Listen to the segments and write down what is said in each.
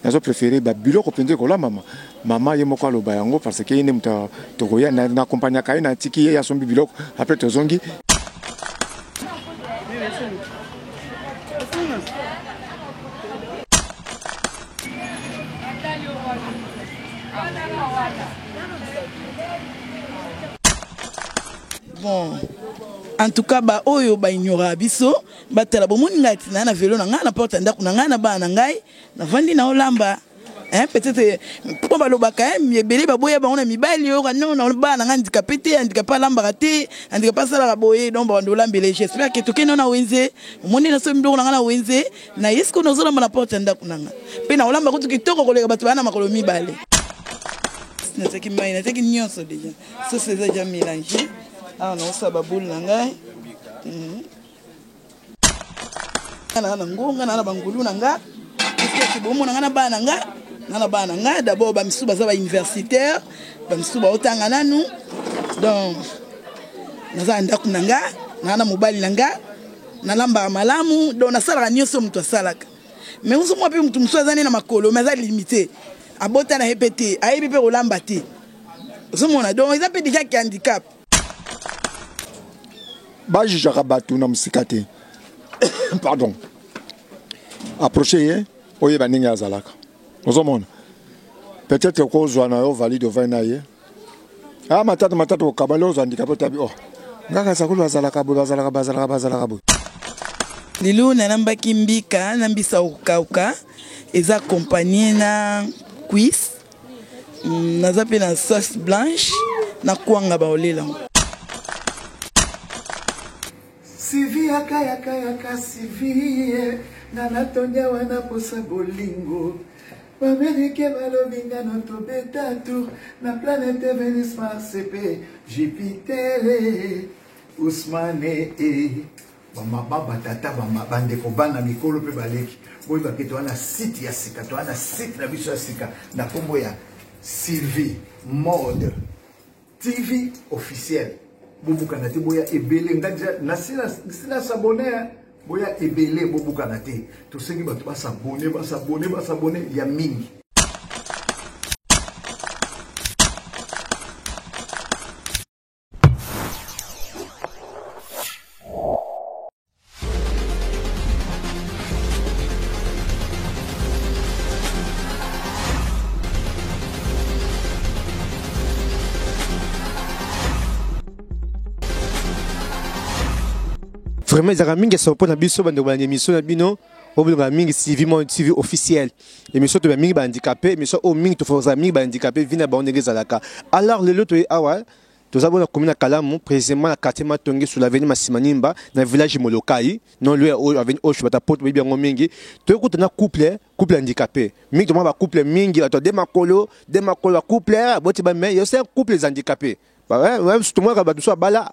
Nazo préférer ba biloko mpenza ekolambama, mama ye moko aloba yango, parce que ye nde moto tokoya na accompagnaka ye, natiki ye asombi biloko, après tozongi. Bon, en tout cas ba oyo ba ignoraka biso batala, bomoni ngai tina na velo na ngai na porte ya ndako na ngai na bana na ngai, navandi na olamba. Hein, peut-être mpo balobaka, hein, ebele baboya bango na mibali oyo non, na bana na ngai handicapé te, handicapé alambaka te, handicapé asalaka boye. Donc bawanda olambele. J'espère que tokende na wenze, omoni nasomi biloko na ngai na wenze na ye, sikoyo nazolamba na porte ya ndako na ngai, mpe na olamba kutu kitoko koleka bato baya na makolo mibale. Natiaki mai, natiaki nyonso déjà, sauce eza déjà mélange. Awa naosala baboule na ngai na na ngonga na na bangulu na nga, eske bomona nga na bana na nga, na bana na nga d'abord. Bamisusu baza bauniversitaire, bamisusu baotanga nanu. Donc naza na ndako na nga, naa na mobali na nga, nalambaka malamu, donc nasalaka nyonso moto asalaka. Mais ozomona mpe moto mosusu aza nde na makolo, mais aza limité, abota na ye mpe te, ayebi mpe kolamba te, ozomona. Donc eza mpe déjà ki handicap. Bajugeaka bato na mosika te, pardon. Approche ye, oyeba ndenge azalaka. Ozomona, peut-être okozwa na yo valide, ovai na ye, ah, matata matata, okabali, ozwa handicapé, otabi, oh, ngaka sakulu azalaka boye, bazalaka bazalaka bazalaka boye. Lelo nalambaki mbika na mbisa okauka, eza accompagné na cuisse. Naza mpe na sauce blanche na kwanga, baolela yango. Sylvie, yaka, yaka, yaka, Sylvie, nga natondi awa na posa bolingo. Bamerike balobi nga no tobeta tour na planète Venus, Mars mpe Jupiter. Ousmane e bamama, batata, bandeko, bana, mikolo mpe baleki, boyebake toza na site ya sika, toza na site na biso ya sika na nkombo ya Sylvie Mode TV officiel. Bobukana te, boya ebele. Nga deja nasi nasabone. Boya ebele, bobukana te. Tosengi bato basabone, basabone, basabone ya mingi. Vraiment ezalaka mingi esengo mpo na biso bandeko balanda émission na bino oyo bolingaka mingi, Sylvie Monde TV officiel. Émission toyeba mingi bahandicapé, émission oyo mingi toforza mingi bahandicapé, vi na bango ndenge ezalaka. Alors lelo toye awa, toza bona commune ya Kalamu, précisément na quartier Matonge, sur l'avenue Masimanimba, na village Molokai, non loin oyo avenue oyo bata poto boyebi yango mingi. Toyekuta na couple handicapé mingi. Tomona bacouple mingi, bato de makolo, de makolo, bacouple boti ba, mais yo c'est un couple les handicapés. Tomonaka bato mosusu abala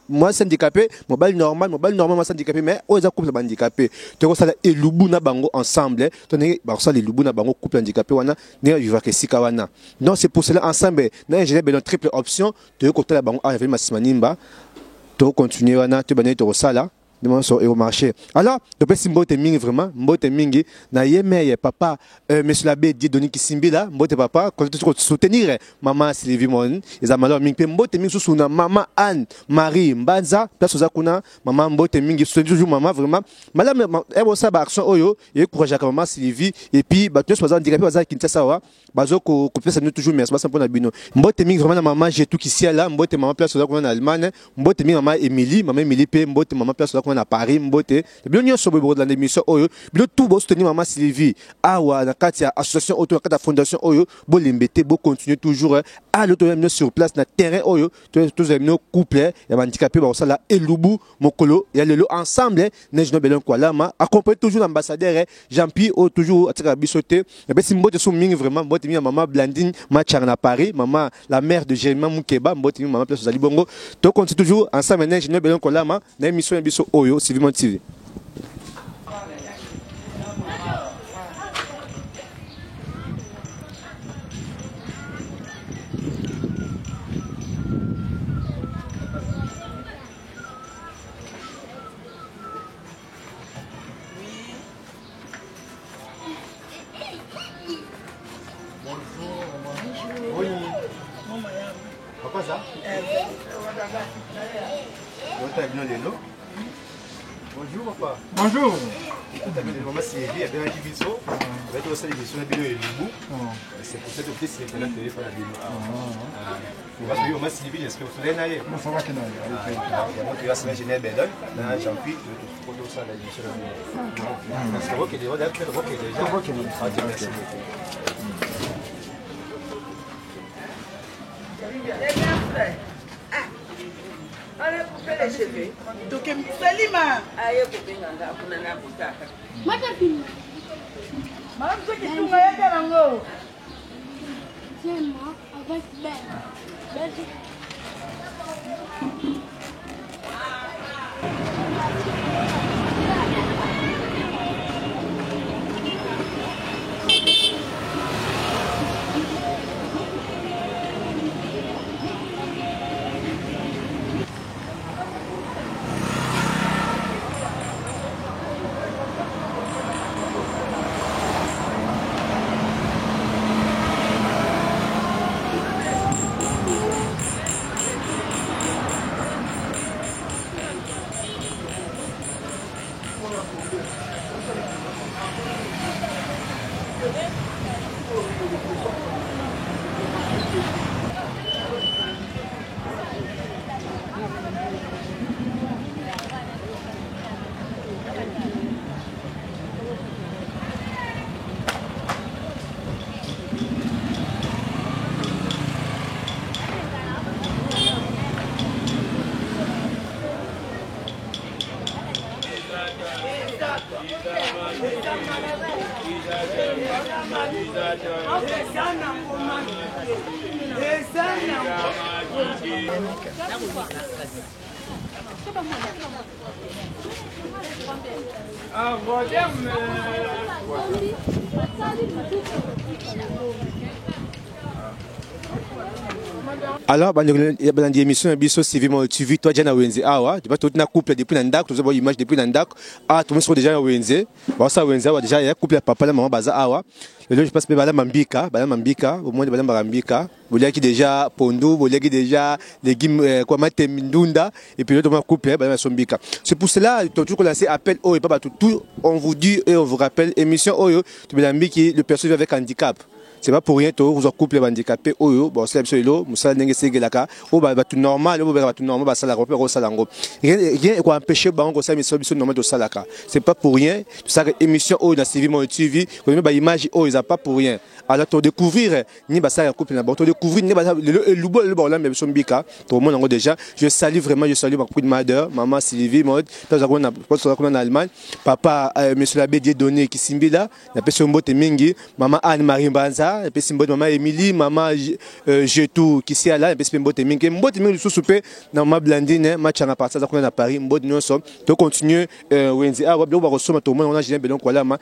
mwasi handicapé, mobali normal, mobali normal, mwasi handicapé, mais oyo eza couple ya bahandicapé. Tokosala elubu na bango ensemble, to ndenge bakosala elubu na bango, couple handicapé wana, ndenge bavivaka esika wana. Donc c'est pour cela, ensemble na ingénieur Belon Triple Option, toyei kotala bango awa na Masimanimba. Tokocontinue wana, toyeba ndenge tokosala nyonso ekomarché. Alors topesi mbote mingi, vraiment mbote mingi na ye meye papa monsieur l'abbé Dieudonné Kisimbila. Mbote papa, soutenir mama Sylvie Mon eza malheur mingi. Mpe mbote mingi susu na mama Anne Marie Mbanza, place oza kuna mama, mbote mingi, soutenir toujours mama. Vraiment malamu ebosala baaction oyo encourageaka mama Sylvie. Et puis bato nyonso baza handicapé, baza Kinshasa awa, bazo kopesa bino toujours merci, basa mpona bino. Mbote mingi vraiment na mama Jetu Kisiala, mbote mama, place oza kuna na Allemagne. Mbote mingi mama Émilie, mama Émilie mpe mbote mama, place oza kuna na Paris. Mbote bino nyonso boye bokolanda émission oyo, bino tout bosoutenir mama Sylvie awa na kati ya association oyo to na kati ya fondation oyo. Bolembe te, bocontinue toujours. Alo toya bino sur place na terrain oyo, tozala bino couple ya bahandicapé bakosala elubu mokolo ya lelo ensemble na Jino Belon Kwalama, accompagné toujours l'ambassadeur Jean-Pierre oyo toujours atikaka biso te. Napesi mbote so mingi, vraiment mbote mingi ya mama Blandine Machanga na Paris, mama la mère de Jérémie Mukeba. Mbote mingi mama, place ozali bongo. Tokonti toujours ensemble na Jino Belon Kwalama na émission ya biso oyo Sylvie TV. Totala bino lelo. Bonjour papa. Bonjour. Maman Sylvie abengaki biso bayaki kosala émission na bino elubu. C'est pour ça que topesi mpena telefone na bino awa. Maman Sylvie, j'espère osolai na ye. Nasalaki na ye. Yango toyasala Genève Bedon na Jean-Pierre tokosala émission na bino. Parce que okende okende déjà. Ok, merci beaucoup. Salima aye kobenga nga kuna na kotaka mama biso kitunga yaka nango. Moi avec Ben. Ben. Alors balandi émission na biso Sylvie Mo TV, toi déjà na wenze awa tu vas na couple depuis na ndako, toza ba image depuis na ndako. Ah, tout monde déjà na wenze ba sa wenze awa déjà ya couple ya papa na mama baza awa. Lelo je passe pe bala mambika, bala mambika au moins bala mambika, boliaki déjà pondu, boliaki déjà légumes, quoi, matem ndunda, et puis l'autre couple bala sombika. C'est pour cela toujours qu'on lance appel oyo papa tout, tout on vous dit et on vous rappelle émission oyo tu belambiki le personne avec handicap. C'est pas pour rien que vous couple handicapé oyo bon c'est biso elo musala ndenge segelaka o ba tout normal o ba tout normal ba sala ko ko sala ngo rien rien ko empêcher bango ko sala biso biso normal to salaka. C'est pas pour rien tout ça émission oyo na Sylvie Mo TV ko ba image oyo ça pas pour rien. Alors to découvrir ni ba sala couple na bon to découvrir ni ba le lubo le bon là mais biso mbika to mona ngo déjà. Je salue vraiment, je salue ma coup de mother maman Sylvie Mod to za ko na ko na Allemagne, papa monsieur l'abbé Dieudonné Kisimbila na pesi mbote mingi, maman Anne Marie Mbanza na pesi mbote, maman Émilie, maman Jetou Kisiala na pesi mbote mingi, mbote mingi lisusu pe na maman Blandine Machanga parti za kuna na Paris, mbote nyonso to continuer wenzi awa biloko bakosoma to mona na Julien Belon Kwalama.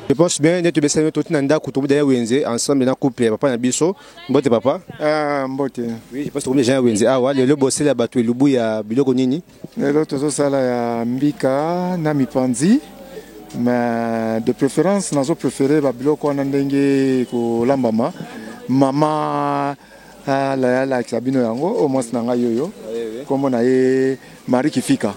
Je pense bien net besana to tina ndako to d'ailleurs wenze ensemble na couple papa na biso. Mbote papa. Ah, mbote. Oui, je pense que déjà wenze awa lelo bosela bato elubu ya biloko nini? Lelo tozosala ya mbika na mipanzi. Mais de préférence nazo préférer ba biloko wana ndenge kolambama. Mama ala ala bino yango au moins na ngai yoyo. Kombo na ye Marie Kifika.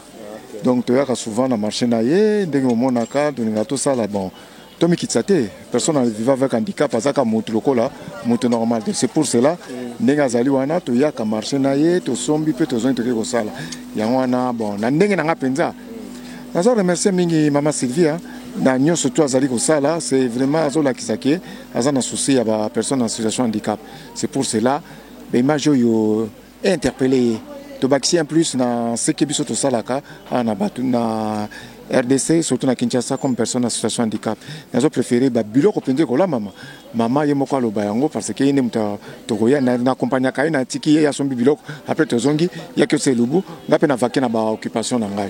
Donc toyaka souvent na marché na ye ndenge omonaka tolinga tosala bon. Tomikitisa te, personne vivant avec handicap azaka motu lokola motu normal. C'est pour cela ndenge azali wana toyaka marché na ye tosombi mpe tozongi toke kosala yango wana. Bon, na ndenge na nga mpenza nazo remercier mingi mama Sylvie na nyonso to azali kosala. C'est vraiment azolakisa ke aza na souci ya ba personne en situation handicap. C'est pour cela ba image oyo interpellé ye tobakisi en plus na seke biso tosalaka awa na bato na RDC, surtout na Kinshasa, comme personne en situation handicap. Nazo préféré ba biloko mpenza ekolamama mama ye moko aloba yango parce que ye nde moto tokoya na accompagnaka ye na tiki ye asombi biloko après tozongi yaki ose elubu nga mpe navake na ba occupation na ngai.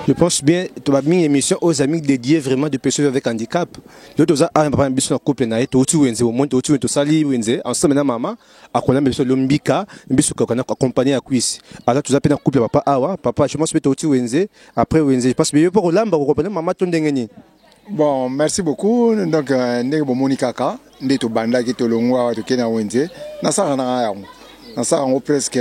Je pense bien, tu as mis une émission aux amis dédiés vraiment de personnes avec handicap. L'autre, tu as un papa, un couple, tu as wenze au monde, tu as sali wenze, ensemble na mama, akona biso lombika, biso kokana accompagner à cuisse. Alors tu as un couple papa awa, papa, je pense que tu wenze, après wenze, je pense que pour lamba ko mama to ndenge nini. Bon, merci beaucoup. Donc ndenge bomoni kaka nde tobandaki tolongwa awa tokei na wenze, nasalaka na ngai yango, nasala yango presque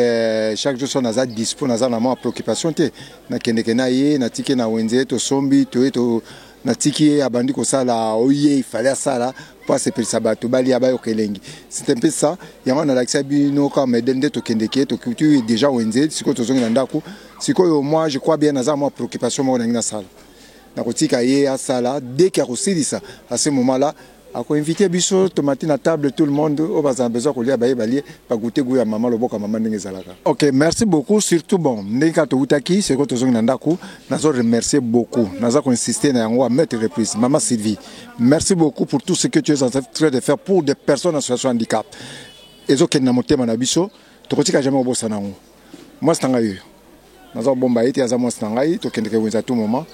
chaque jour. So naza dispo, naza na mwa préoccupation te, nakendeke na ye, natiki ye na wenze, tosombi, toye to natiki ye, abandi kosala oye ifale asala mpo asepelisa bato, balia, bayoka elengi. C'est un peu ça. Yango nalakisa bino kaka mede nde tokendeke, tokuti déjà wenze, sikoyo tozongi na ndako. Sikoyo moi je crois bien naza mwa préoccupation moko nangi nasala, nakotika ye asala. Dès que akosilisa, à ce moment là akoinvite biso, tomati na table, tout le monde oyo bazala besoin kolia baye balie, bagoûter goût ya mama, loboko ya mama ndenge ezalaka. Ok, merci beaucoup. Surtout bon, ndenge kaka towutaki, sikoyo tozongi na ndako, nazo remercier beaucoup, naza koinsister na yango à maintes reprises. Mama Sylvie, merci beaucoup pour tout ce que tu es en train de faire pour des personnes en situation de handicap. Ezokende na motema na biso, tokotika jamais kobosana yango. Mwasi na ngai oyo naza kobomba ye te, aza mwasi na ngai, tokendeke wenze à tout moment.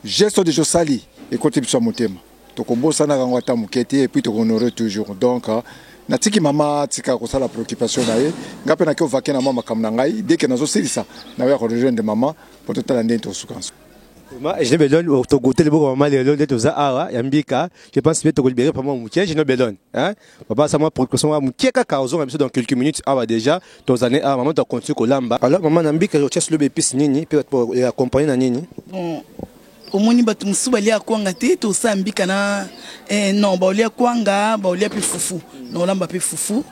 Geste oyo tosali ekoti biso ya motema, tokobosanaka yango ata moke te, et puis tokohonore toujours. Donc natiki mama atika kosala préoccupation na ye, ngai mpe naki ovake na mwa makambo na ngai. Dès que nazosilisa, nayoya korejoindre mama mpo totala ndenge tokosuka. Gino Belon, togoûter loboko mama lelo nde toza awa ya mbika. Je pense bien tokolibérer papa moke Gino Belon, hein? Papa sa mwa préoccupation wa moke kaka, ozonga biso dans quelques minutes. Awa déjà tozane awa, mama tocontinue kolamba. Alors mama, na mbika otia silo épice nini mpe accompagner na nini? Bon, omoni bato mosusu balia kwanga te, tosala mbika na non, baolia kwanga, baolia mpe fufu, na olamba mpe fufu.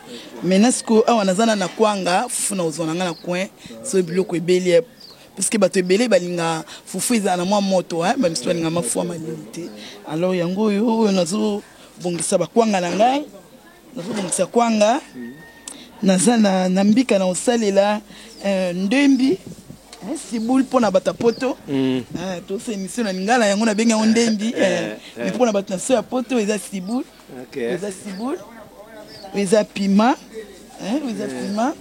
Maintenant sikoyo awa naza na kwanga, fufu na ozwa na nga na coin. So biloko ebeli, parce bato ebele balinga fufu ezala na mwa moto, bamisusu balinga mafufu ya malili te. Alors yango oyo nazobongisa bakwanga na ngai, nazobongisa kwanga, naza na mbika na kosalela ndembi, ciboule mpona bato ya poto. Tosa émission na lingala, yango nabengi yango ndembi, mais mpona bato na so ya poto eza ciboule. Eza ciboule, eza piment, eza piment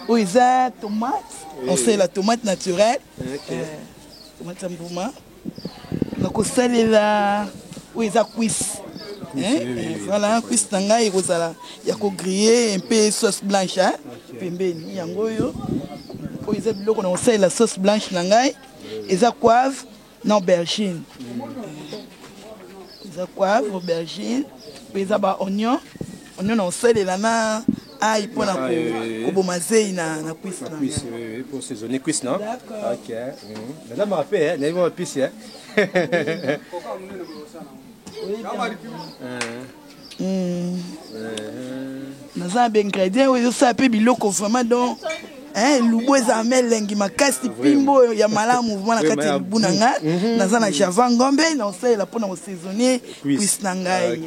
oyo eza tomate, osalela tomate naturelle, tomate ya mbuma. Nakosalela oyo eza cuisse. Voilà, cuisse na ngai ekozala ya kogriller mpe sauce blanche pembeni. Yango oyo, oyo eza biloko na kosalela sauce blanche na ngai, eza poivre na aubergine, eza poivre, aubergine mpe eza ba oignon. Oignon na kosalela na ail mpona koboma zei na cuisse na ngai. Pour saisonner cuisse, non? D'accord. Ok. Naza mpe nayebi mwa épice. Naza na baingrédient oyo ezosala mpe biloko vraiment. Donc Elubu ezala ma elengi makasi, pimbo oyo ya malamu vraiment na kati ya elubu na nga. Naza na java ngombe na osalela mpona kosaisonner cuisse na ngai.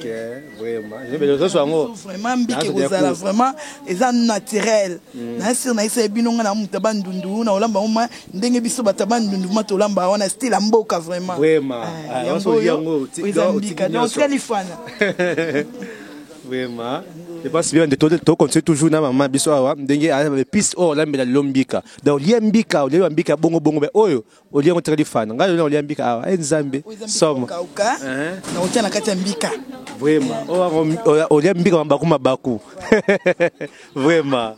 Vraiment mbika ekozala vraiment eza naturel. Na sur nayesa bino, nga na moto ya Bandundu, na olamba ngo ndenge biso bato ya Bandundu ma tolamba wana, style ya mboka vraiment. Yango oyo eza mbika, donc otikali fana. Vraiment, je pense bien de to continuer toujours na mama biso awa, ndenge épice oyo olambela lelo mbika. Donc lia mbika, olia mbika bongo bongo, mais oyo olia ngo tikali fana. Ngai lelo olia mbika awa, e Nzambe, somo. Kauka na otia na kati ya mbika. Vraiment, oyo olia mbika mabaku mabaku, vraiment.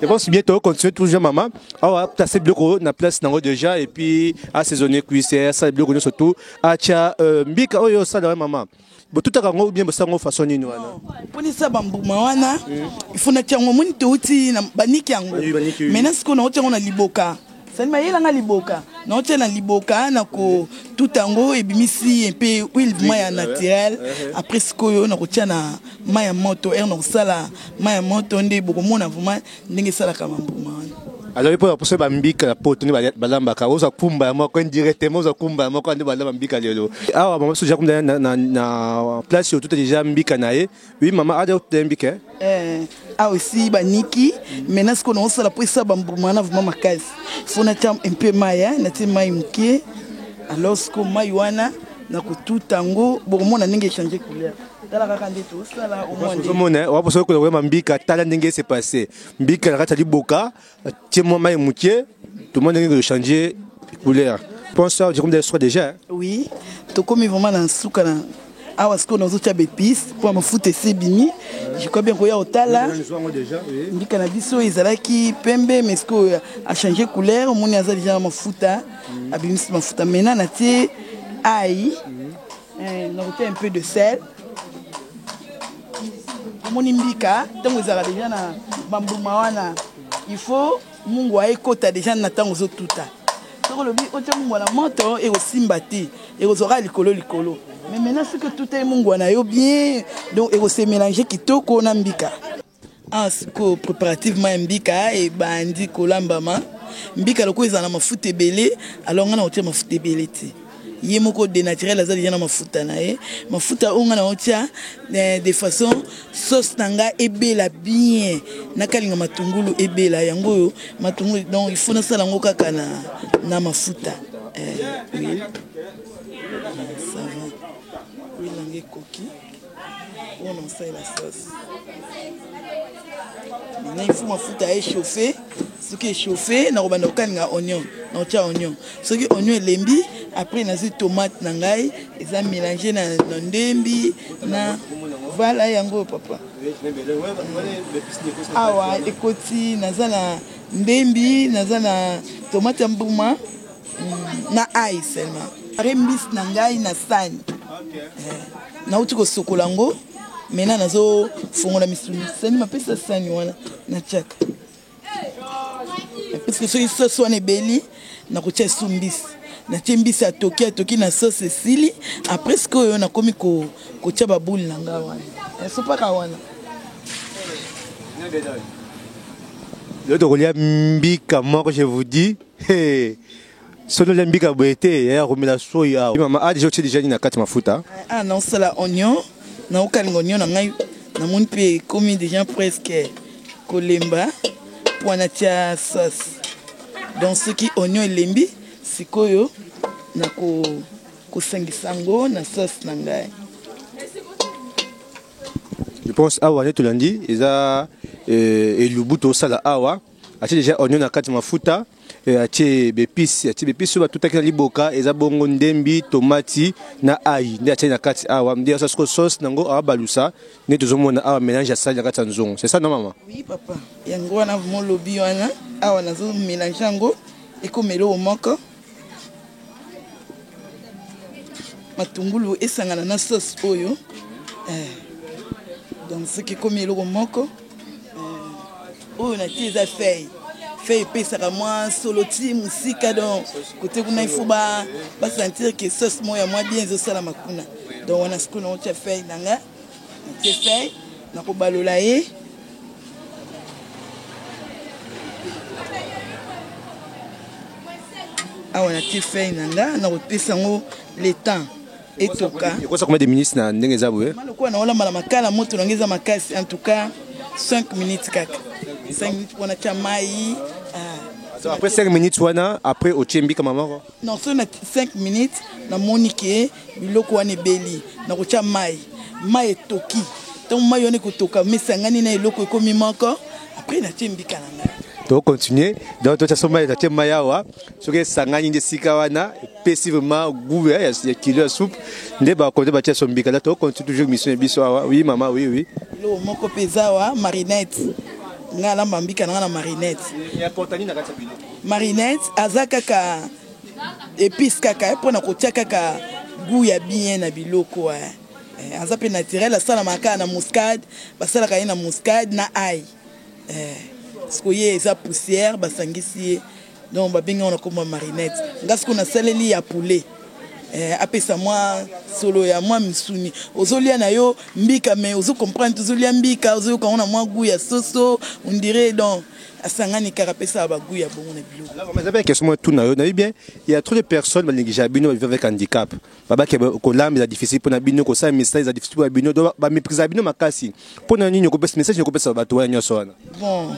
Je pense bien to continuer toujours. Mama awa place biloko na place nango déjà, et puis assaisonner cuisse, asala biloko nyonso tout, atia mbika oyo osala wa mama. Botutaka yango ou bien bosango façon nini wana? Mponisa bambuma wana, il faut natia yango. Omoni, touti baniki yango. Maintenant sikoyo naotia yango na liboka. Sani mayelanga liboka, naotia na liboka, na kotuta yango, ebimisi mpe huile mai ya naturel. Après sikoyo nakotia na mai ya moto ere, nakosala mai ya moto nde bokomona vraiment ndenge esalaka bambuma wana. Alors mpo na poso bambika na poto nde balambaka, ozwa kumba ya moko indirectement, ozwa kumba ya moko nde balamba mbika. Lelo awa mama biso déjà na place oyo tuta déjà mbika na ye. Oui mama, aja otuta mbika. Awa aussi baniki. Maintenant sikoyo naosala mpo esala bambuma wana vraiment makasi, faut natia un peu mai. Natie mai moke. Alors sikoyo mai wana nakotuta yango, bokomona ndenge echange couleur. Tala kaka nde tosala. Omona waposo okola koyeba mbika, tala ndenge ese passe mbika na kati ya liboka, tie mwa mai moke, tomona ndenge echange couleur. Pense j'ai comme des déjà. Oui, tokomi vraiment na suka na awa. Sikoyo nazotia baépices mpo mafuta esi ebimi. Je crois bien koya otala mbika na biso ezalaki pembe, mais sikoyo achange couleur. Omoni, aza déjà na mafuta, abimisi mafuta. Maintenant natie ail, nakotia un peu de sel. Omoni, mbika ntango ezalaka déjà na bambuma wana, il faut mungwa ekota déjà na ntango ozotuta. Soki olobi otia mungwa na moto, ekosimba te, ekozwaka likolo likolo. Mais maintenant soki otuta ye mungwa na yo bien, donc ekose mélange kitoko na mbika. Awa sikoyo préparativement ya mbika ebandi kolambama. Mbika lokola ezala na mafuta ebele, alors ngai na kotia mafuta ebele te. Ye moko de naturel aza déjà na mafuta na ye. Mafuta oyo ngai naotia de façon sauce na ngai ebela bien, nakalinga matungulu ebela. Yango oyo matungulu, donc il faut nasala yango kaka na mafuta. Huile, ça va, huile nango ekoki oyo na osalela sauce. Maintenant il faut mafuta échauffe. Soki échauffe, nakobanda kokalinga oignon, nakotia oignon. Soki oignon elembi, après nazwi tomate na ngai, eza mélange na ndembi na voilà. Yango oyo papa, awa ekoti. Naza na ndembi, naza na tomate ya mbuma na ail seulement. Are mbisi na ngai na sani, nauti kosokola yango. Maintenant nazofongola misuni. Sani mapesa sani wana natiaka, puisque soki sauce wana ebeli, nakotia esu mbisi. Natie mbisi, atoki, atoki na sauce, esili. Après sikoyo nakomi kotia baboules na ngai wana, esopaka wana. Lelo tokolia mbika moko, je vous dis. Hey. Soki olia mbika boye te, yaya komela soyi awa. Mama a déjà otie déjà nini na kati mafuta? Ah, naosala oignon, naokalinga oignon na ngai. Namoni mpe ekomi déjà presque kolemba mpo natia sauce. Donc soki oignon elembi, sikoyo nako kosangisa yango na sauce na ngai. Je pense awa nde tolandi eza elubu tosala awa. Atie déjà oignon na kati mafuta, atie baépices, atie baépices oyo batutaki na liboka, eza bongo ndembi, tomati na ail, nde atie na kati awa. Nde asa siko sauce nango abalusa nde tozomona awa, mélange asali na kati ya nzongo. C'est ça non, mama? Oui papa, yango wana molobi wana. Awa nazomélange yango, ekoma eloko moko. Matungulu esangana na sauce oyo. Donc soki ekomi eloko moko, oyo natie eza feuille. Feuille epesaka mwa solo ti mosika. Donc kote kuna, il faut basentir ke sauce moko ya mwa bien ezosalama kuna. Donc wana sikoyo naotia feuille na nga. Natie feuille, nakobalola ye. Awa natie feuille na nga, nakopesa yango le temps etoka. Ekosa combien de minutes na ndenge eza boye? Lokola naolamba na makala, moto na nga eza makasi, en tout cas 5 minutes kaka. 5 minutes mpona tia mai. So après 5 minutes wana, après otie mbika mama? Non, so na 5 minutes namoni ke biloko wana ebeli, nakotia mai. Mai etoki, ntango mai wana ekotoka, mesangani na eloko ekomi moko, après natie mbika na ngai. Tocontinue donc, totia so mai, totie mai awa. Soki esangani nde esika wana epesi vraiment goût ya kilo ya soupe nde bakote batia so mbika. Tocontinue toujours mission ya biso awa. Oui mama, oui, oui. Eloko moko mpe eza awa, marinette. Ngai alamba mbika na ngai na marinette. Marinette aza kaka épice kaka mpona kotia kaka goût ya bien na biloko. Aza mpe naturel, asalamaka kaka na muscade, basalaka ye na muscade na ail. Sikoyo ye eza poussière basangisi ye, donc babengi wana komba marinette. Nga sikoyo nasaleli ya poulet, apesa mwa solo ya mwa misuni. Ozolia na yo mbika, mais ozo comprendre, ozolia mbika, ozoyoka ngo na mwa goût ya soso, on dirait. Donc asangani kaka, apesaka bagoût ya bongo na biloko. Alors eza bien, question moko tuna yo. Nayebi bien, il y a trop de personnes balingisaka bino bavivre avec handicap, babake kolamba eza difficile mpona bino, kosala misala eza difficile mpona bino, donc baméprisaka bino makasi. Mpona nini okopesa message, okopesa bato wana nyonso wana? Bon,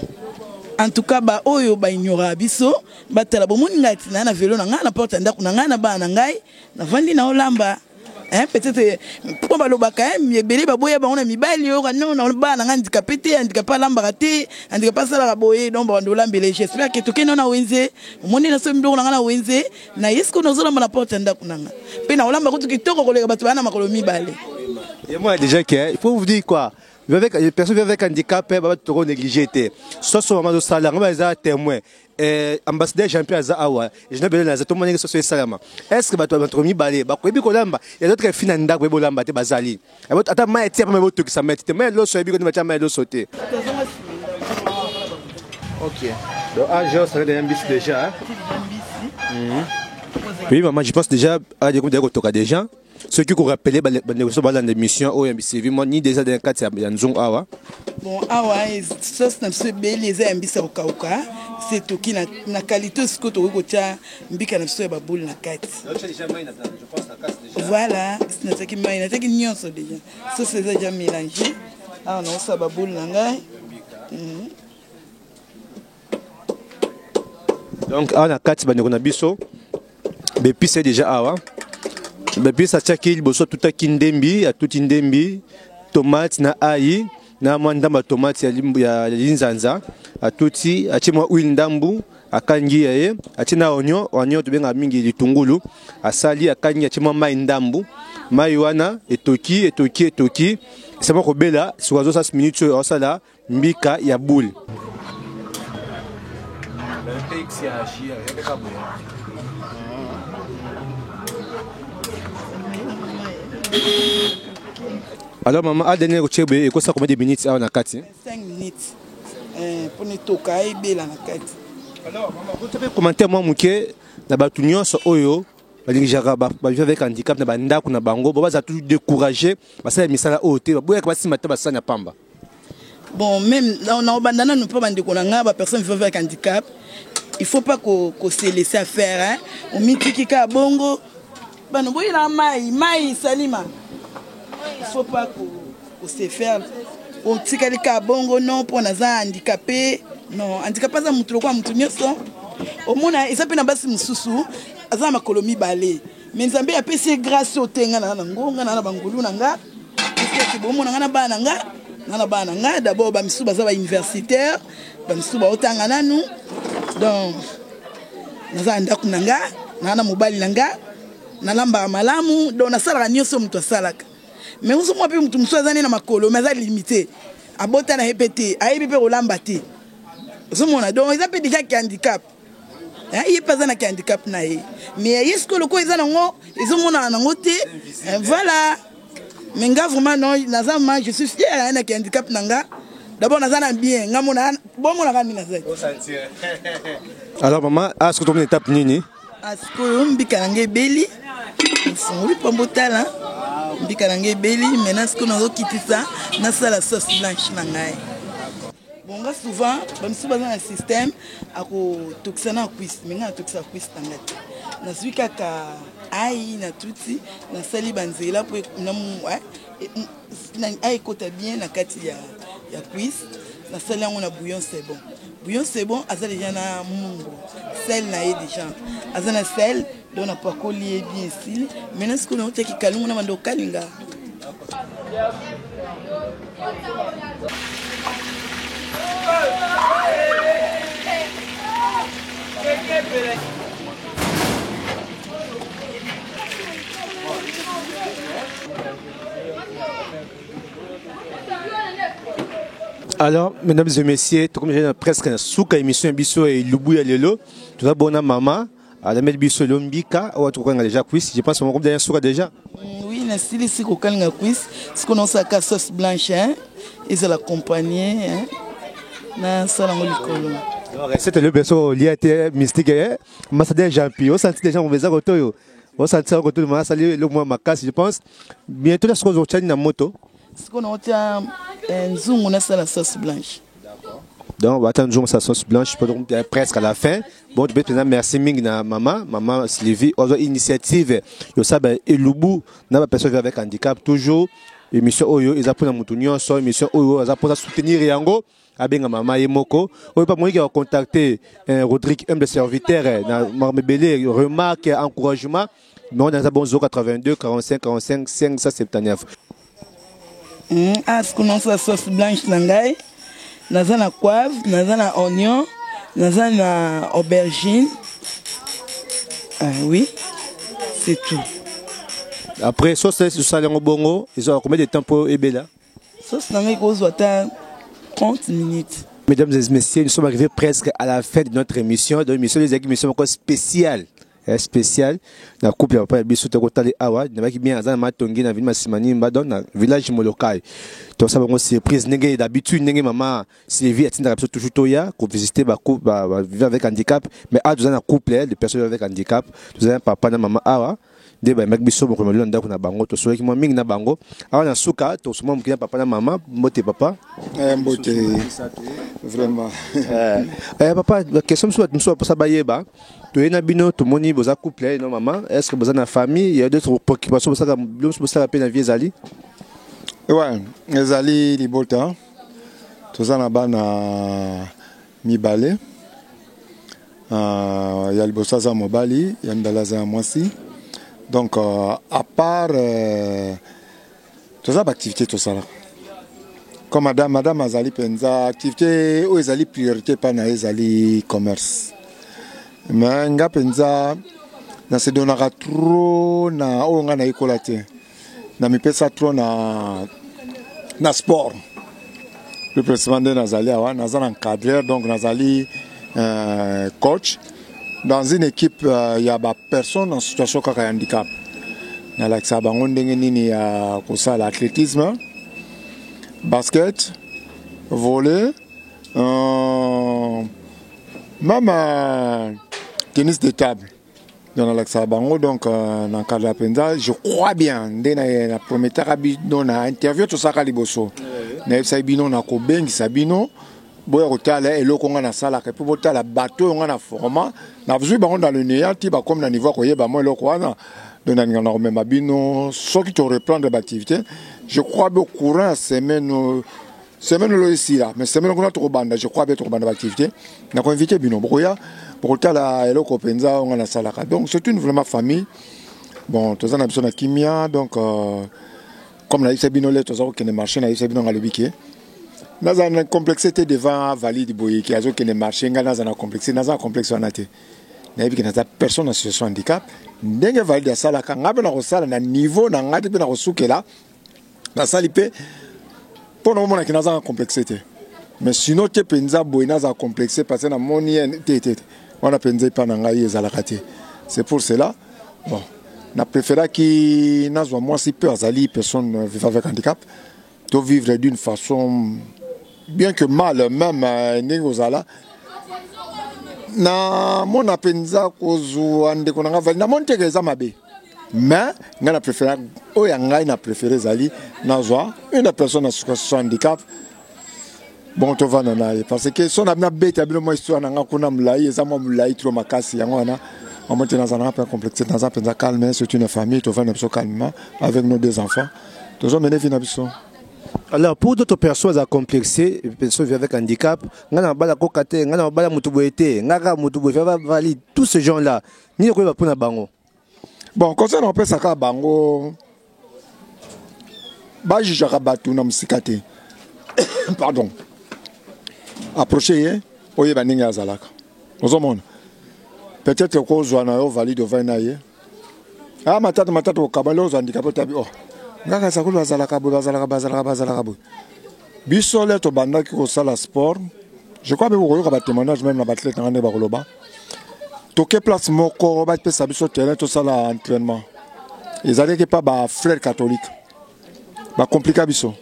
en tout cas baoyo baignoraka biso batala. Bomoni ngai tina na vélo na ngai, na porte ya ndako na ngai, na bana na ngai, navandi na olamba. Peut-être mpo balobaka ebele, baboya bango na mibali oyoka non, na bana na ngai, handicapé te, handicapé alambaka te, handicapé asalaka boye. Donc babanda olambele. J'espère ke tokende na wenze, omoni nasomi biloko na ngai na wenze na ye. Sikoyo nazolamba na porte ya ndako na ngai mpe na olamba kutu kitoko koleka bato baya na makolo mibale. Et moi déjà que il faut vous dire quoi, avec les personnes avec handicap, ba trop négliger te. Soso mama zo sala nga eza témoin. Ambassadeur Jean-Pierre aza awa, je n'ai besoin na to monenge soso esalama. Est-ce que bato bato mibale bakoyebi kolamba? Ya d'autres filles na ndako bolamba te, bazali ata mai etia pa botokisa mai te, mai loso yebi ko batia mai loso te. OK. Donc ah, j'ai ça déjà mbisi déjà. Oui maman, je pense déjà à des kotoka déjà. Ceux qui rappellent bandeko so balanda émission oyo ya Sylvie moi ni déjà dans kati ya nzungu awa. Bon, awa sauce na biso ebeli, eza ya mbisi ya kokauka, se toki na qualité. Sikoyo tokoki kotia mbika na biso ya baboule na kati. Voilà, natiaki mai, natiaki nyonso déjà, sauce eza déjà mélange. Awa naosala baboule na ngai. Donc awa na kati, bandeko na biso, baépices déjà awa, baépices atiaki liboso, atutaki ndembi, atuti ndembi, tomate na ail na mwa ndambo ya tomate ya linzanza, atuti, atie mwa huile ndambu, akangi ya ye, atie na oignon. Oignon tobengaka mingi litungulu. Asali, akangi, atie mwa mai ndambu. Mai wana etoki, etoki, etoki, esama kobela. Soki azosala minute oyo, aosala mbika ya boule. Alors mama, adene kotie boye, ekosala combien de minutes awa na kati? 5 minutes mpona etoka, ebela na kati. Alors mama, kotia mpe commentaire mwa moke na bato nyonso oyo balingisaka bavivre avec handicap na bandako na bango, bo bazala toujours découragé, basala misala oyo te, baboyaka basima te, basala na pamba. Bon, même na obanda nanu mpo bandeko na ngai bapersonne vivant avec handicap, il faut pas ko se laisser faire, hein. Omitiki kaka bongo, bana boyela mai, mai salima. Il faut pas ko se faire otikali kaka bongo, non, mpo naza handicapé. Non, handicapé aza motu lokola motu nyonso. Omona eza mpe na basi mosusu aza na makolo mibale, mais Nzambe apesi ye grâce oyo te. Nga na nango, nga na bangulu na nga, bomona nga na bana na nga, nga na bana na nga d'abord. Bamisusu baza bauniversitaire, bamisusu baotanga nanu. Donc naza na ndako na nga, naa na mobali na nga, nalambaka malamu, donc nasalaka nyonso moto asalaka. Mais ozomona mpe motu mosusu aza nde na makolo, mais aza limité, abota na ye mpe te, ayebi mpe kolamba te. Ozomona, donc eza mpe déjà ki handicap. Ye mpe aza na ki handicap na ye, mais ye sikoyo lokola eza nango, ezomonana nango te. Voilà. Mais nga vraiment non, naza ma, je suis fier na ki handicap na nga. D'abord naza na bien, nga mona bomonaka nini naza. Alors mama, sikoyo tomona étape nini? Sikoyo mbika na nga ebeli, ofungoli mpo botala mbika na nga ebeli. Maintenant sikoyo nazokitisa, nasala sauce blanche na ngai. Bon, nga souvent, bamisusu baza na système akotokisa na cuisse, mais nga natokisa cuisse na nga te. Nazwi kaka ai natuti, nasali banzela mpo ai ekota bien na kati ya cuisse. Nasali yango na bouillon, c'est bon. Bouillon, c'est bon, aza déjà na mungu sel na ye, déjà aza na sel, donc napakoli ye bien, esili. Maintenant sikoyo naotiaki kalungu na banda okalinga. Alors, mesdames et messieurs, tokomi déjà presque na suka émission biso elubu ya lelo. Toza bona mama alameli biso lelo mbika oyo tokokanga déjà cuisse. Je pense moko déjà suka déjà. Oui, nasilisi kokalinga cuisse. Sikoyo naosalaka sauce blanche, hein? Ezala accompagné, hein? Nasala yango likolo. Recette lelo biso olia te mystique, eh? Ambassadeur Jean-Pierre, osanti déjà mobeza kotoyo. Osanti yango kotoyo, asali eloko mwa makasi, je pense. Bientôt la sikoyo otyani na moto. Sikoyo naotia nzungu, nasala sauce blanche. Donc, on va attendre sa sauce blanche presque à la fin. Bon, tu peux maintenant merci mingi na maman, maman Sylvie, ozo initiative, yo sabe elubu na ba personne avec handicap toujours. Émission oyo eza pona mutu nyonso, émission oyo eza pona soutenir yango, abenga mama ye moko. Oyo pa moyiki contacter Rodrigue humble serviteur na marbele remarque encouragement. Mais on a bon 082 45 45 579. Ah, sikoyo naosala sauce blanche na ngai. Naza na poivre, naza na oignon, naza na aubergine. Ah, oui, c'est tout. Après sauce osala yango bongo, ezwaka combien de temps po ebela? Sauce na ngai ekozwa ata 30 minutes. Mesdames et messieurs, nous sommes arrivés presque à la fin de notre émission. Donc, émission, les émission encore spéciale. Spéciale. Na couple ya papa ya biso tokotali awa, nabaki bien aza na matongi na ville Masimanimba, donc na village Molokai. Tosala bango surprise ndenge d'habitude, ndenge mama Sylvie atindaka biso toujours toya kovisiter ba couple ba vivre avec handicap, mais awa toza na couple de personnes avec handicap. Toza na papa na mama awa nde bayambaki biso mokolo molilo na ndako na bango, tosolaki mwa mingi na bango awa. Na suka tosoma moki na papa na mama. Mbote papa. Mbote vraiment. Papa, question mosusu, bato mosusu baposa bayeba, toye na bino, tomoni boza couple no mama, est ce que boza na famille? Ya d'autres préoccupations bosaka, bilo mosusu bosala mpe na vie ezali? Ouais, ezali libota, toza na bana mibale. Ya liboso aza mobali, ya mibale aza ya mwasi. Donc à part toza baactivité tosalaka comme madame azali mpenza activité oyo ezali priorité epai na ye ezali commerce, mais nga mpenza nasedonaka trop na oyo nga nayekola te, na mipesa trop na sport, plus précisément nde nazali awa, naza na encadreur, donc nazali coach dans une équipe ya bapersonne en situation kaka ya handicap. Nalakisaka bango ndenge nini ya kosala athlétisme, basket, volley, même tennis de table. Donc nalakisaka bango, donc na encadre mpenza. Je crois bien nde na prometaka bino na interview tosalaka liboso, nayebisaki bino na kobengisa bino boya kotala eloko nga nasalaka, mpo botala bato oyo nga na forma, nazwi bango dans le néant ti bakomi na niveau ya koyeba mwa eloko wana. Donc nalinga na komema bino soki toreprendre baactivité. Je crois bien courant ya semaine oyo esila, mais semaine kuna tokobanda, je crois bien tokobanda baactivité, nakoinvite bino, bokoya bokotala eloko mpenza oyo nga nasalaka. Donc c'est une vraiment famille. Bon, toza na biso na kimia. Donc comme nayebisa bino le toza kokende marché, nayebisa bino nga alobi ke naza na complexe te devant valide boye ke azokende marché, ngai naza na complexe, naza na complexe wana te. Nayebi ke naza personne na situation handicap, ndenge valide asalaka, ngai mpe nakosala na niveau na ngai te, mpe nakosukela nasali mpe mpo na omonaki naza na complexe te. Mais sinon te mpenza boye naza complexe parce que namoni ye te, te te, wana mpenza epa na ngai ezalaka te. C'est pour cela, bon, na préféraki nazwa mwasi mpe azali personne vivant avec handicap, to vivre d'une façon bien que mal même ndenge ozala. Namona mpenza kozwa ndeko na ngai vali, namoni teke eza mabe, mais ngai na préféré oyo ya ngai na préféré ezali nazwa une personne na situation handicap. Bon, tovanda na ye parce que so na nabeta bino mwa histoire na nga kuna molai, eza mwa molai trop makasi, yango wana. Omoni te, nazalaka mpe complexe, naza mpenza calme. C'est une famille, tovandi na biso calmement avec nos deux enfants, tozomene vie na biso. Alors, pour d'autres personnes à complexer, personnes vivant avec handicap, nga na bala koka te, nga na bala mutu boye te, nga kaka mutu boye, va valide, tous ces gens là, nini koyeba mpona bango? Bon, conseil na opesaka bango, bajugeaka bato na mosika te. Pardon, approche ye, oyeba ndenge azalaka. Ozomona, peut-être okozwa na yo valide, ovandi na ye, ah, matata matata, okabali, ozwa handicapé, otabi, oh, ngaka sakulu bazalaka boye, bazalaka, bazalaka, bazalaka boye. Biso le tobandaki kosala sport, je crois mpe kokoyoka batémoignage même na baathlète nanga nde bakoloba. Toke place moko, bapesa biso terrain, tosala entraînement. Ezalaki mpa bafrère catholique, bacomplika biso,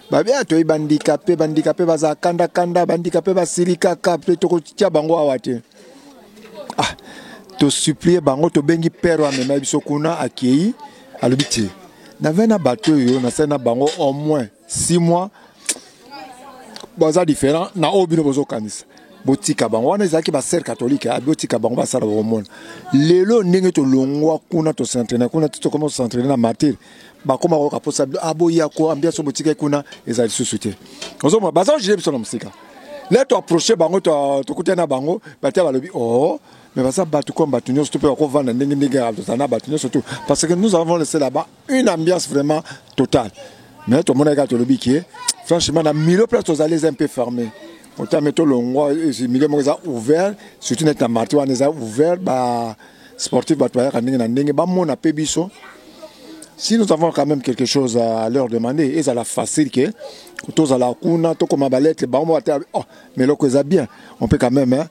babia toyebi bahandicapé, bahandicapé bazala kandakanda, bahandicapé basili kaka mpe tokotia bango awa te. Ah, tosupplie bango, tobengi père oyo amema biso kuna, akei, alobi te, navai na bato oyo nasali na bango au moins 6 mois, baza différent na oyo bino bozokanisa, botika bango. Wana ezalaki basœur catholique, abi botika bango basala, bakomona. Lelo ndenge tolongwa kuna, tos'entraîne kuna, ti tokoma kos'entraîne na Martyr, bakoma koyoka mposa aboya ko ambiance oyo botikaki kuna eza lisusu te. Ozomona, baza ojuge biso na mosika. Le toapproche bango, tokutani na bango, batia, balobi, oh, mais baza bato comme bato nyonso to mpe bakovanda ndenge ndenge tozala na bato nyonso tout, parce que nous avons laissé là-bas une ambiance vraiment totale. Mais tomonaki kaka, tolobi ke franchement, na milieu place tozali eza un peu fermé. Otame tolongwa, milieu moko eza ouvert, surtout neti na Martyr wana eza ouvert, ba sportif, bato bayaka ndenge na ndenge, bamona mpe biso. Si nous avons quand même quelque chose à leur demander, ezala facile ke tozala kuna, tokoma balettre bango ate, oh, mais eloko eza bien, on peut quand même, hein,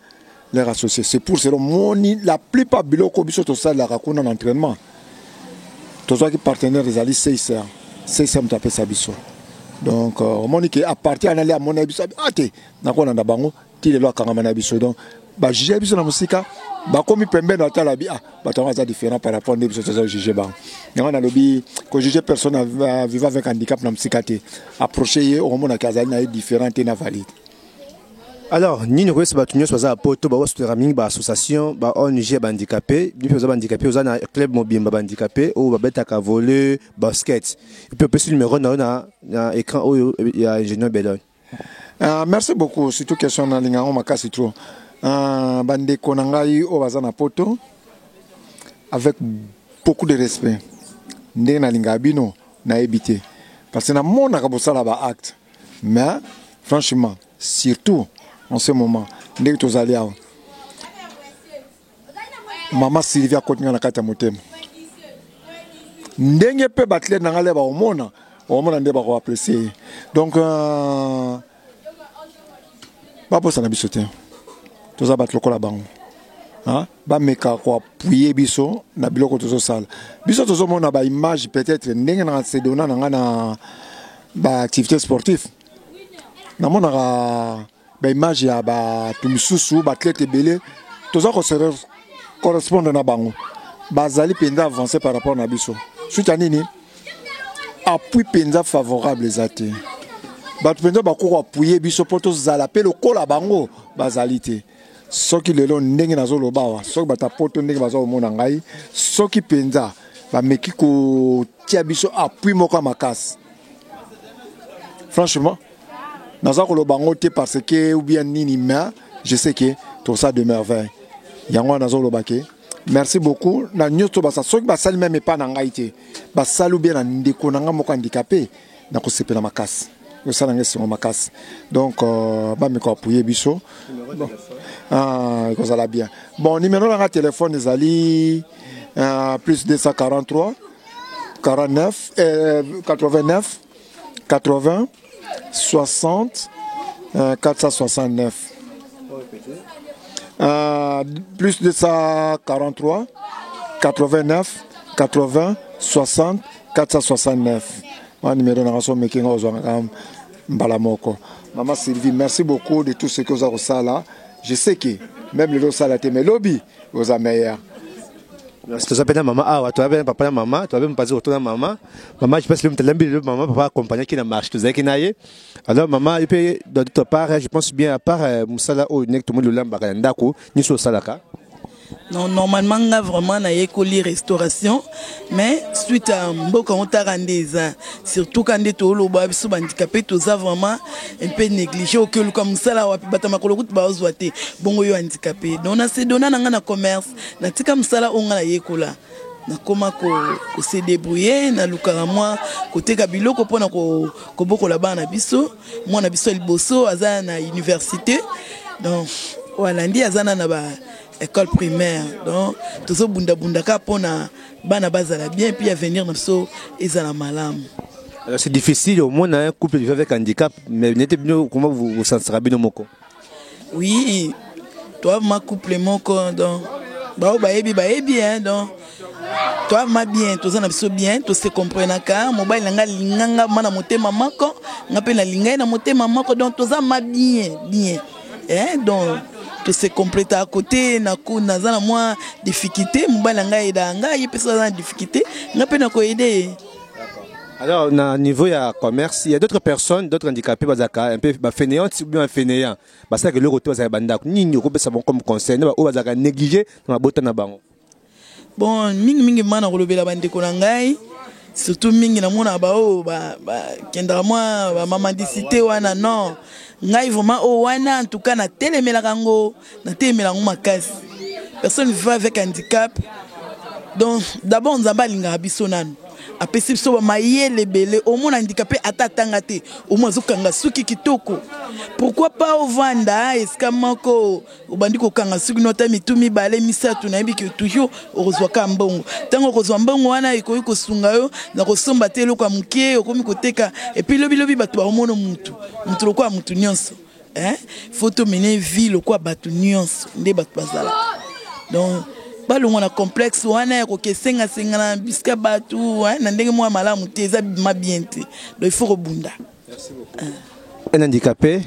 leur associer. C'est pour cela moni la plupart biloko biso tosalelaka kuna na entraînement, tozwaki partenaire, ezali CICR. CICR moto apesa biso. Donc omoni ke à partir anali amona biso, ah te, nakolanda bango ti lelo, akangama na biso. Donc bajuge biso na mosika, bakomi pembeni, atala bi, ah, bato yango aza différent par rapport nde biso toza juge bango. Yango nalobi, kojuge personne vivant avec handicap na mosika te. Approche ye, okomonaki azali na ye différent te na valide. Alors, nini koyesa bato nyonso baza na Poto, baosutaka mingi baassociation, ba ONG ya bahandicapé? Bino mpe oza bahandicapé, oza na club mobimba bahandicapé oyo babetaka volley, basket. Mpe opesi numéro na yo na écran oyo ya ingénieur Belon. Merci beaucoup, surtout question nalinga yango makasi trop. Bandeko na ngai oyo baza na Poto, avec beaucoup de respect, ndenge nalingaka bino nayebi te, parce que namonaka bosala baacte. Mais franchement, surtout en ce moment ndenge tozali awa, mama Sylvie akoti nga na kati ya motema. Ndenge mpe baathlète na ngai le bakomona, okomona nde bakoapprécie ye. Donc babosana biso te, toza bato lokola bango. Bameka koappuyer biso na biloko tozosala. Biso tozomona baimage, peut-être ndenge na sedona na ngai na baactivité sportive, namonaka baimage ya bato misusu, baathlète ebele toza kose correspondre na bango, bazali mpenza avancé par rapport na biso. Suite ya nini? Appui mpenza favorable eza te. Bato mpenza bakoki koappuyer biso mpo tozala mpe lokola bango, bazali te. Soki lelo ndenge nazoloba awa, soki bato ya Poto ndenge baza komona ngai, soki mpenza bameki kotia biso appui moko ya makasi, franchement naza koloba yango te parce que ou bien nini, mais je sais que tosala de merveille. Yango wana nazoloba ke merci beaucoup na nyonso basala. Soki basali même epa na ngai te, basali ou bien na ndeko na ngai moko handicapé, nakosepela makasi, osala ngai esengo makasi. Donc bameka appuyer biso. Bon, ah, ekozala bien. Bon, numéro na ngai téléphone ezali plus 243 49 89 80 60 469. Plus 243 89 80 60 469 wana numéro na nga. So omeki nga, ozwangaka mbala moko. Mama Sylvie, merci beaucoup de tout ce que oza kosala. Je sais que même lelo osala te, mais lobi oza meilleur. Toza mpe na mama awa, toza mpe na papa na mama, toza mpe mopanzi koto na mama. Mama, je pense moto alambi lelo, mama, papa accompagnaki na marche, tozalaki na ye. Alors mama, ye mpe d'autre part, je pense bien, à part mosala oyo ndenge tomoni olambaka na ndako, nyonso osalaka? Non, normalement nga vraiment nayekoli restauration, mais suite à mboka yango taka nde eza surtout ka nde toloba biso bandikape toza vraiment un peu négligé. Okeluka mosala wapi? Bato ya makolo kutu baozwa te, bongo yo handicapé. Donc nasedona na nga na commerce, natika mosala oyo nga nayekola, nakoma kose débrouiller, nalukaka mwa koteka biloko mpona kobokola bana na biso. Mwana biso ya liboso aza na université, donc walandi aza na ba école primaire. Donc tozobundabunda kaka mpona bana bazala bien, puis avenir na biso ezala malamu. Alors c'est difficile au moins un couple vivant avec handicap, mais nete bino, comment vous vous sentirez bino moko? Oui, toi ma couple moko, donc bao bayebi bayebi, hein. Donc toi ma bien, toza na biso bien, tose comprenaka. Mobali na nga alinganga ma na motema moko, nga mpe nalinga ye na motema moko, donc toza ma bien bien, hein. Donc tose completa à côté. Naza na mwa difficulté, mobali na ngai ayedaka ngai, ye mpe so aza na difficulté, nga mpe nakoyede ye. Alors, na niveau ya commerce, il y a d'autres personnes, d'autres handicapés, bazaka un peu ba fainéants ou bien fainéants. Basaka eloko te, bazaka bandako. Nini okopesa bango comme conseil? Na ba oyo bazaka négligé na mabota na bango. Bon, mingimingi ma na kolobela bandeko na ngai, surtout mingi namonaka baoyo bakendaka mwa bamamandicité wana. Non, ngai vraiment oyo wana, en tout cas natelemelaka yango, natelemela yango makasi. Personne vivant avec handicap, donc d'abord Nzambe alingaka biso nanu, apesi biso bamayele ebele. Omona handicapé ata atanga te, omoi azokanga suki kitoko. Pourquoi pas ovanda esika moko, obandi kokanga suki no ata mitu mibale, misato? Nayebi ke toujours okozwaka mbongo. Ntango okozwa mbongo wana, ekoki kosunga yo na kosomba te eloko ya moke okomi koteka, et puis lobilobi bato bakomona mutu mutu lokola mutu nyonso, hein? Faut tomene vie lokola bato nyonso nde bato bazalaka. Donc balongwa na complexe wana ya kokesengasenga na bisika bato na ndenge moko ya malamu te, eza ma bien te. Donc il faut kobunda. Un handicapé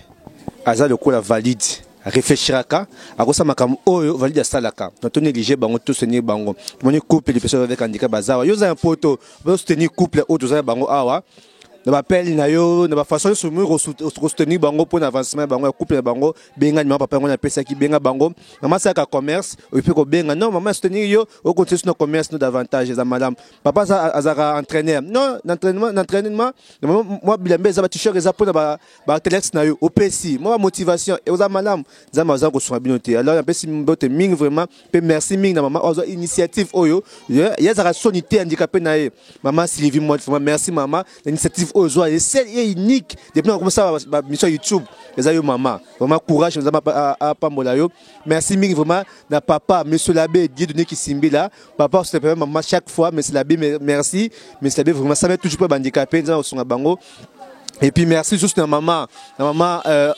aza lokola valide, réfléchiraka, akosala makambo oyo valide asalaka. Na to néglige bango, to soutenir bango. Tomoni couple de personnes avec handicap baza awa. Yo oza ya poto, soutenir couple oyo toza na bango awa na bapele na yo, na bafaçon nyonso moi kosoutenir bango mpo na avancement ya bango, ya couple na bango. Benga nimero papa yango napesaki, benga bango. Mama asalaka commerce, oyo mpe kobenga. Non, mama soutenir yo, okontinue so na commerce no davantage, eza malamu. Papa azalaka entraîneur, non, na entraînement, na entraînement mwa bilamba eza, bat-shirt eza mpona baathlètes na yo, opesi mwa bamotivation, eza malamu. Nzambe aza kosunga bino te. Alors napesi mbote mingi vraiment, mpe merci mingi na mama oyo azwa initiative oyo. Ye azalaka soni te handicapé na ye, mama Sylvie Mwa. Vraiment merci mama na initiative oyo ozwa ye seul ye unique depuis na komosala bamission YouTube, eza yo mama. Vraiment courage, Nzambe apambola yo. Merci mingi vraiment na papa monsieur l'abbé Dieudonné Kisimbila, papa osepela mama chaque fois. Monsieur l'abbé, merci monsieur l'abbé, vraiment ça met toujours mpe bahandicapé, Nzambe akosunga bango. Et puis merci juste na maman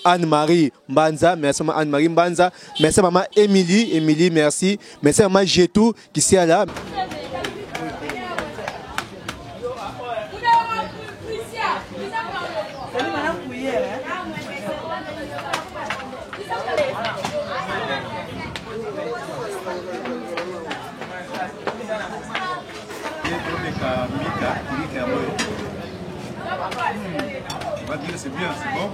Anne-Marie Mbanza, merci maman Anne-Marie Mbanza, merci maman Émilie, Émilie merci, merci maman Jetou qui est là. Mika, Mika yango on va dire c'est bien, c'est bon.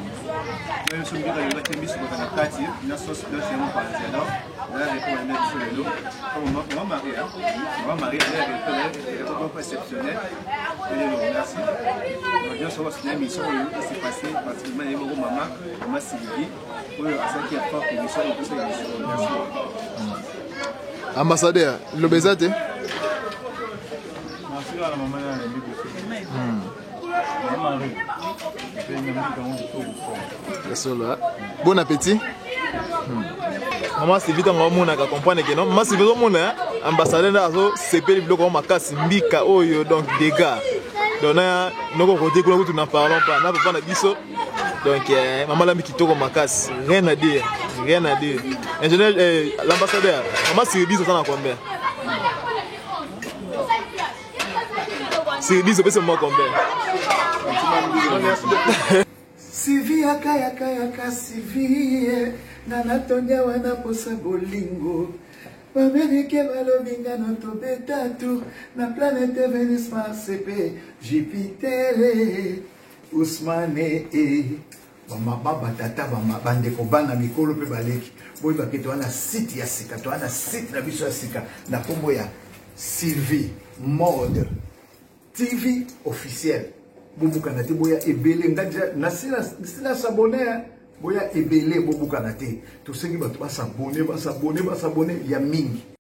Oyo so mbika yoka te, miso kota na kati na sauce blanche ya mopanzi. Alors là répond na biso lelo comme maman Marie, hein, maman Marie, elle répond, répond exceptionnel lelo. Merci nyonso oyo na émission oyo s'est passé particulièrement ye moko mama Sylvie oyo asalaki effort émission oyo opesa émission. Merci. Ambassadeur, liloba eza te. Merci na mama na nayebi biso Marie mpe nyamika yango kitoko. Ya solo, bon appétit mama Sylvie. Ntango aomonaka comprendre ke non, mama Sylvie azomona ambassadeur nde azosepeli biloko yango makasi, mbika oyo, donc dégâts. Donc na noko kote kuna kutu, n'en parlons pas, na papa na biso. Donc mama lambi kitoko makasi, rien à dire, rien à dire. Ingénieur, l'ambassadeur, mama Sylvie oza na combien? Sylvie opesi mama combien? Sylvie, yaka, yaka, yaka Sylvie, nga natondi awa na posa bolingo. Bamerike balobi nga no tobeta tour na planète Venus, Mars mpe Jupiter. Ousmane e. Bamama, batata, bandeko, bana, mikolo mpe baleki, boyeba ke toza na site ya sika, toza na site na biso ya sika na nkombo ya Sylvie Mode TV officiel. Bobukana te, boya ebele. Nga deja nasi na s'abonner, boya ebele, bobukana te. Tosengi bato bas'abonner, bas'abonner, bas'abonner ya mingi.